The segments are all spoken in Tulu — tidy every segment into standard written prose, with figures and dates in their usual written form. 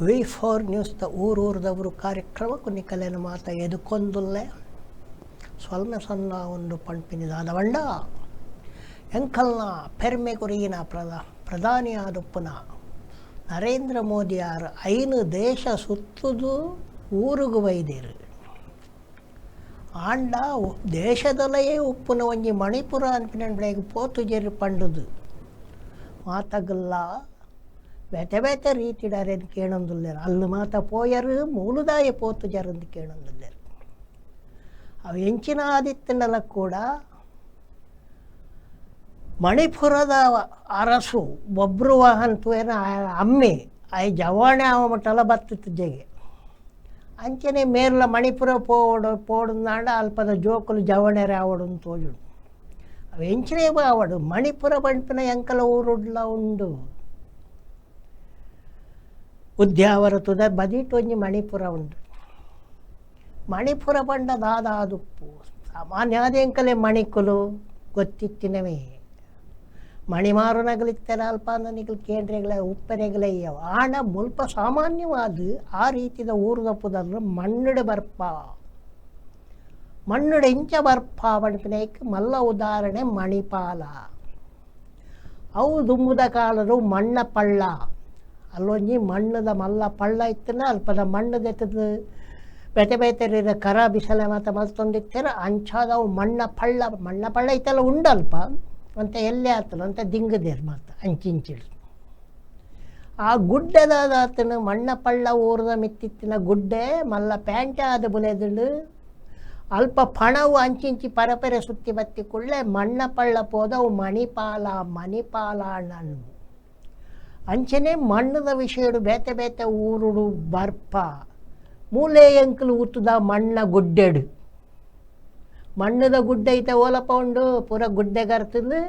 V4 ನ್ಯೂಸ್ದ ಊರೂರ್ದವರು ಕಾರ್ಯಕ್ರಮಕ್ಕೂ ನಿಕಲೆನ ಮಾತ ಎದುಕೊಂದುಲ್ಲೆ ಸೊಲ್ಮೆ ಸಣ್ಣ ಒಂದು ಪಂಪಿನಿದಾದ ಎಂಕಲ್ನ ಪೆರ್ಮೆ ಕುರಿಯಿನ ಪ್ರಧಾನಿಯಾದುಪ್ಪುನ ನರೇಂದ್ರ ಮೋದಿಯಾರ್ 5 ದೇಶ ಸುತ್ತುದು ಊರುಗು ಬೈದೇರು. ಆಂಡ ದೇಶದಲೆಯೇ ಉಪ್ಪುನ ಒಂಜಿ ಮಣಿಪುರ ಅನ್ಪಿನ ಬೆಳಗ್ಗೆ ಪೋತು ಜೆರು ಪಂಡುದು ಮಾತಗಲ್ಲ ಬೇತೆ ಬೇತೆ ರೀತಿಡಾರೇನು ಕೇಳೊಂದುಲ್ಲೇರು. ಅಲ್ಲು ಮಾತ ಪೋಯರು ಮೂಲುದಾಯ ಪೋತು ಜರಂದು ಕೇಳೊಂದುಲ್ಲೇರು. ಅವು ಎಂಚಿನ ಆದಿತ್ತಂಡಲ ಕೂಡ ಮಣಿಪುರದ ಅರಸು ಬಬ್ರು ವಾಹನ್ ತೂಯನ ಅಮ್ಮೆ I ಜವಾಣೆ ಅವ ಮಟ್ಟಲ ಬತ್ತಿತ್ತು ಜಗೆ. ಅಂಚನೆ ಮೇರ್ಲ ಮಣಿಪುರ ಪೋವಡು ಪೋಡುಂದಾಂಡ ಅಲ್ಪದ ಜೋಕುಲು ಜವಣೆರೆ ಆವಡು ತೋಜುಡು. ಅವು ಎಂಚಿನೇ ಆವಡು ಮಣಿಪುರ ಪಂಪಿನ ಎಂಕಲ ಊರುಡ್ಲ ಉಂಡು. ಉದ್ಯಾವರ ತುದ ಬದಿಟ್ ಒಂಜಿ ಮಣಿಪುರ ಉಂಡು. ಮಣಿಪುರ ಪಂಡ ದಾದಾದುಪ್ಪು ಸಾಮಾನ್ಯ ಎಂಕಲೆ ಮಣಿಕುಲು ಗೊತ್ತಿತ್ತಿನವೇ. ಮಣಿಮಾರು ನಗಲಿತ್ತೆರ ಅಲ್ಪ ನಿಗಲು ಕೇಂದ್ರಗಳ ಉಪ್ಪರೆಗಳ ಇಯ್ಯವು. ಆಂಡ ಮುಲ್ಪ ಸಾಮಾನ್ಯವಾದ ಆ ರೀತಿದ ಊರುದಪ್ಪುದನ್ನು ಮಣ್ಣುಡೆ ಬರ್ಪ ಮಣ್ಣುಡೆ ಇಂಚ ಬರ್ಪ ಪನ್ಪಿನೈಕ್ ಮಲ್ಲ ಉದಾಹರಣೆ ಮಣಿಪಾಲ. ಅವು ದುಂಬುದ ಕಾಲರು ಮಣ್ಣ ಪಳ್ಳ ಅಲ್ಲೊಂಜಿ ಮಣ್ಣದ ಮಲ್ಲ ಪಳ್ಳ ಇತ್ತನ ಅಲ್ಪದ ಮಣ್ಣು ಬೇತೆ ಬೇತೆ ಕರ ಬಿಸಲೆ ಮಾತ ಮಲ್ತೊಂದಿತ್ತೆರ್. ಅಂಚಾದವು ಮಣ್ಣ ಪಳ್ಳ ಮಣ್ಣ ಪಳ್ಳ ಇತ್ತೆಲ್ಲ ಉಂಡಲ್ಪ ಅಂತ ಎಲ್ಲೇ ಆತನ ಅಂತ ದಿಂಗದೇರು ಮಾತ ಅಂಚಿಂಚಿಡು. ಆ ಗುಡ್ಡೆದಾತನ ಮಣ್ಣ ಪಳ್ಳ ಊರದ ಮಿತ್ತಿತ್ತಿನ ಗುಡ್ಡೆ ಮಲ್ಲ ಪ್ಯಾಂಟ ಆದ ಬುಲೆದುಂಡು. ಅಲ್ಪ ಪಣವು ಅಂಚಿಂಚಿ ಪರಪೆರೆ ಸುತ್ತಿ ಬತ್ತಿ ಕುಳ್ಳೆ ಮಣ್ಣ ಪಳ್ಳ ಪೋದವು ಮಣಿಪಾಲ ಮಣಿಪಾಲ ಅಣ್ಣನು. ಅಂಚನೆ ಮಣ್ಣದ ವಿಷಯಡು ಬೇತೆ ಬೇತೆ ಊರುಡು ಬರ್ಪ ಮೂಲೆ ಎಂಕಲು ಉತ್ತುದ ಮಣ್ಣ ಗುಡ್ಡೆಡು. ಮಣ್ಣದ ಗುಡ್ಡೆ ಐತೆ ಓಲಪ್ಪ ಉಂಡು ಪೂರ ಗುಡ್ಡೆ ಗರ್ತದು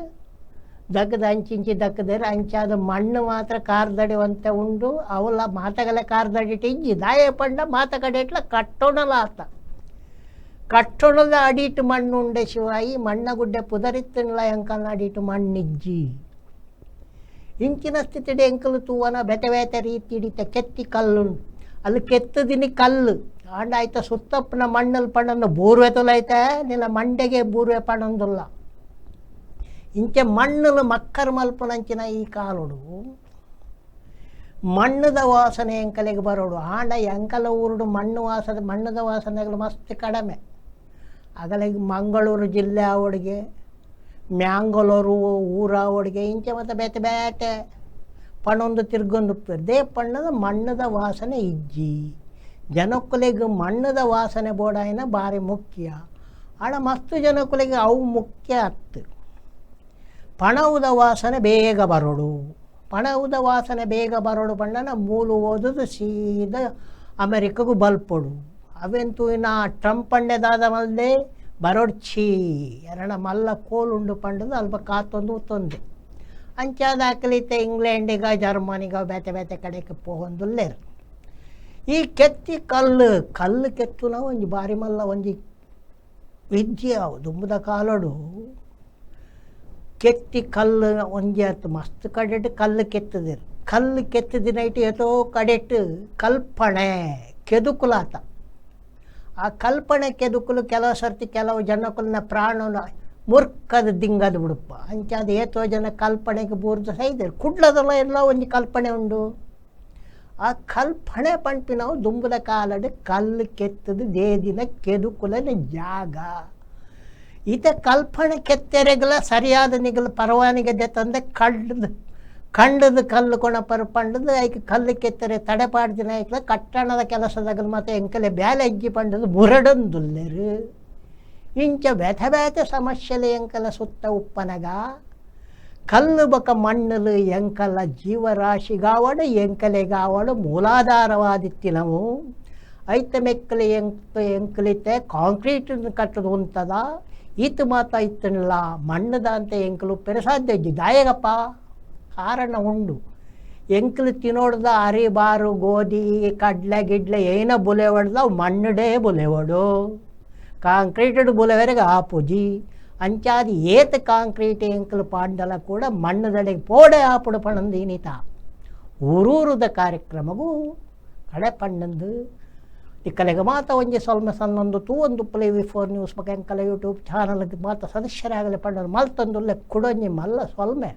ದಕ್ಕದ ಅಂಚಿಂಚಿ ದಕ್ಕದೇರು. ಅಂಚಾದ ಮಣ್ಣು ಮಾತ್ರ ಕಾರ್ದಡಿ ಒಂತೆ ಉಂಡು. ಅವಲ ಮಾತಗಲೆ ಕಾರ್ದಡಿ ಇಜ್ಜಿ ದಾಯ ಪಂಡ ಮಾತ ಕಡೆ ಇಟ್ಲ ಕಟ್ಟೋಣಲ ಆತ ಕಟ್ಟೋಣದ ಅಡಿಟ್ಟು ಮಣ್ಣು ಉಂಡೆ ಶಿವಾಯಿ ಮಣ್ಣ ಗುಡ್ಡೆ ಪುದರಿತ್ತನ್ಲ ಎಂಕಲ್ನ ಅಡಿಟ್ಟು ಮಣ್ಣಿಜ್ಜಿ. ಇಂಚಿನ ಸ್ಥಿತಿಡೆ ಎಂಕಲು ತೂವನ ಬೇತೆ ಬೇತೆ ರೀತಿ ಹಿಡಿತ ಕೆತ್ತಿ ಕಲ್ಲು ಅಲ್ಲಿ ಕೆತ್ತದಿನಿ ಕಲ್ಲು ಆಂಡ ಆಯ್ತ ಸುತ್ತಪ್ಪನ ಮಣ್ಣಲ್ಲಿ ಪಣ್ಣನ್ನು ಬೂರ್ವೆ ತೊಲೈತೆ ನಿನ್ನ ಮಂಡೆಗೆ ಬೂರ್ವೆ ಪಣಂದುಲ್ಲ. ಇಂಚೆ ಮಣ್ಣಲು ಮಕ್ಕರ್ ಮಲ್ಪನಂಚಿನ ಈ ಕಾಲುಡು ಮಣ್ಣದ ವಾಸನೆ ಎಂಕಲೆಗೆ ಬರೋಡು. ಆಂಡ ಎಂಕಲ ಊರುಡು ಮಣ್ಣು ವಾಸನೆ ಮಣ್ಣದ ವಾಸನೆಗಳು ಮಸ್ತ್ ಕಡಿಮೆ. ಆಗಲಿಗೆ ಮಂಗಳೂರು ಜಿಲ್ಲೆ ಅವಡಿಗೆ ಮ್ಯಾಂಗಳೂರು ಊರ ಅವಡಿಗೆ ಇಂಚೆ ಮತ್ತು ಬೇತೆ ಬೇತೆ ಪಣೊಂದು ತಿರ್ಗೊಂದು they ಪಣ್ಣದ ಮಣ್ಣದ ವಾಸನೆ ಇಜ್ಜಿ. ಜನಕ್ಕುಲೆಗ್ ಮಣ್ಣದ ವಾಸನೆ ಬೋಡಾಯಿನ ಭಾರಿ ಮುಖ್ಯ. ಆಡ ಮಸ್ತ್ ಜನಕ್ಕುಲೆಗ್ ಅವು ಮುಖ್ಯ ಅತ್ತು. ಪಣವುದ ವಾಸನೆ ಬೇಗ ಬರೋಡು. ಪಣವುದ ವಾಸನೆ ಬೇಗ ಬರೋಡು ಪಂಡನ ಮೂಲು ಓದುದು ಸೀದಾ ಅಮೆರಿಕಗೂ ಬಲ್ಪೊಡು. ಅವೆಂತೂ ಇನ್ನ ಟ್ರಂಪ್ ಪಂಡೆದಾದ ಮಲ್ದೆ ಬರೋಡ್ಚಿ ಎರಡ ಮಲ್ಲ ಕೋಲುಂಡು ಪಂಡದು ಅಲ್ಪ ಕಾತೊಂದು ಉತ್ತೊಂದೆ. ಅಂಚಾದ ಅಕಲಿತೆ ಇಂಗ್ಲೆಂಡಿಗ ಜರ್ಮನಿಗ ಬೇತೆ ಬೇತೆ ಕಡೆಗೆ ಪೋವೊಂದುಲ್ಲೇರು. ಈ ಕೆತ್ತಿ ಕಲ್ಲು ಕಲ್ಲು ಕೆತ್ತುನ ಒಂಜಿ ಬಾರಿ ಮಲ್ಲ ಒಂಜಿ ವಿದ್ಯೆ ಅವು. ದುಂಬುದ ಕಾಲಡು ಕೆತ್ತಿ ಕಲ್ಲು ಒಂಜಿ ಆತು ಮಸ್ತ್ ಕಡೆಟ್ ಕಲ್ಲು ಕೆತ್ತದಿರು. ಕಲ್ಲು ಕೆತ್ತದಿನೈಟ್ ಏತೋ ಕಡೆಟ್ ಕಲ್ಪಣೆ ಕೆದುಕುಲಾತ. ಆ ಕಲ್ಪನೆ ಕೆದುಕುಲು ಕೆಲವು ಸರ್ತಿ ಕೆಲವು ಜನಕುಲ್ನ ಪ್ರಾಣನ ಮುರ್ಕದ ದಿಂಗದ ಬಿಡುಪ್ಪ. ಅಂಚಾದ ಏತೋ ಜನ ಕಲ್ಪನೆಗೆ ಬೂರ್ದು ಸೈದರು. ಕುಡ್ಲದಲ್ಲ ಎಲ್ಲ ಒಂಜಿ ಕಲ್ಪನೆ ಉಂಡು. ಆ ಕಲ್ಪನೆ ಪಂಪಿನವು ದುಂಬುದ ಕಾಲಡು ಕಲ್ಲು ಕೆತ್ತದು ದೇದಿನ ಕೆದುಕುಲನ ಜಾಗ. ಈತ ಕಲ್ಪನೆ ಕೆತ್ತೆರೆಗಲ ಸರಿಯಾದ ನಿಗಲು ಪರವಾನಿಗೆ ತಂದೆ ಕಂಡದು ಕಂಡದ ಕಲ್ಲು ಕೊಣಪರು ಪಂಡದು ಐಕ್ ಕಲ್ಲು ಕೆತ್ತರೆ ತಡೆಪಾಡ್ದಿನ ಐಕ್ಲ ಕಟ್ಟಣದ ಕೆಲಸದಾಗ ಮತ್ತೆ ಎಂಕಲೆ ಬ್ಯಾಲೆ ಅಜ್ಜಿ ಪಂಡದು ಮುರಡೊಂದುಲ್ಲೆರು. ಇಂಚ ಬೇತೆ ಬೇತೆ ಸಮಸ್ಯೆಲೆ ಎಂಕಲ ಸುತ್ತ ಉಪ್ಪನಗ ಕಲ್ಲು ಬಕ ಮಣ್ಣಲು ಎಂಕಲ ಜೀವರಾಶಿಗಾವಡು ಎಂಕಲೆಗಾವಡು ಮೂಲಾಧಾರವಾದಿತ್ತಿನವು. ಐತ ಮೆಕ್ಕಲೆ ಎಂಕ್ ಎಂಕಲಿತೆ ಕಾಂಕ್ರೀಟ್ ಕಟ್ಟದು ಉಂತದ ಈತ ಮಾತ ಇತ್ತನಲ್ಲ ಮಣ್ಣದ ಅಂತ ಎಂಕಲು ಉಪ್ಪೆರೆ ಸಾಧ್ಯ ಇಜ್ಜಿ. ದಾಯಗಪ್ಪ ಕಾರಣ ಉಂಡು. ಎಂಕಲು ತಿನ್ನೋಡ್ದ ಅರಿ ಬಾರು ಗೋಧಿ ಕಡ್ಲೆ ಗಿಡ್ಲೆ ಏನ ಬುಲೆವಡ್ದ ಮಣ್ಣುಡೇ ಬುಲೆವಡು. ಕಾಂಕ್ರೀಟೆಡ್ ಬುಲೆವರೆಗೆ ಆಪುಜಿ. ಅಂಚಾದ ಏತ ಕಾಂಕ್ರೀಟ್ ಎಂಕಲು ಪಾಂಡಲ ಕೂಡ ಮಣ್ಣದಡೆಗೆ ಪೋಡೆ ಆಪುಡು ಪಣಂದು ಇನಿತ ಊರೂರುದ ಕಾರ್ಯಕ್ರಮಗೂ. ಕಡೆ ಪಂಡಂದು ನಿಕ್ಕಲೆಗ್ ಮಾತ ಒಂಜಿ ಸೊಲ್ಮೆ ಸನ್ನೊಂದು ತೂವೊಂದು ಪ್ಲೇ ವಿ ಫೋರ್ ನ್ಯೂಸ್ ಬೊಕ ಎಂಕಲ ಯೂಟ್ಯೂಬ್ ಚಾನಲ್ ಮಾತ ಸದಸ್ಯರಾಗಲೆ ಪಂಡರ್ ಮಲ್ತೊಂದುಲ್ಲೆ ಕುಡೊಂಜಿ ಮಲ್ಲ ಸೊಲ್ಮೆ.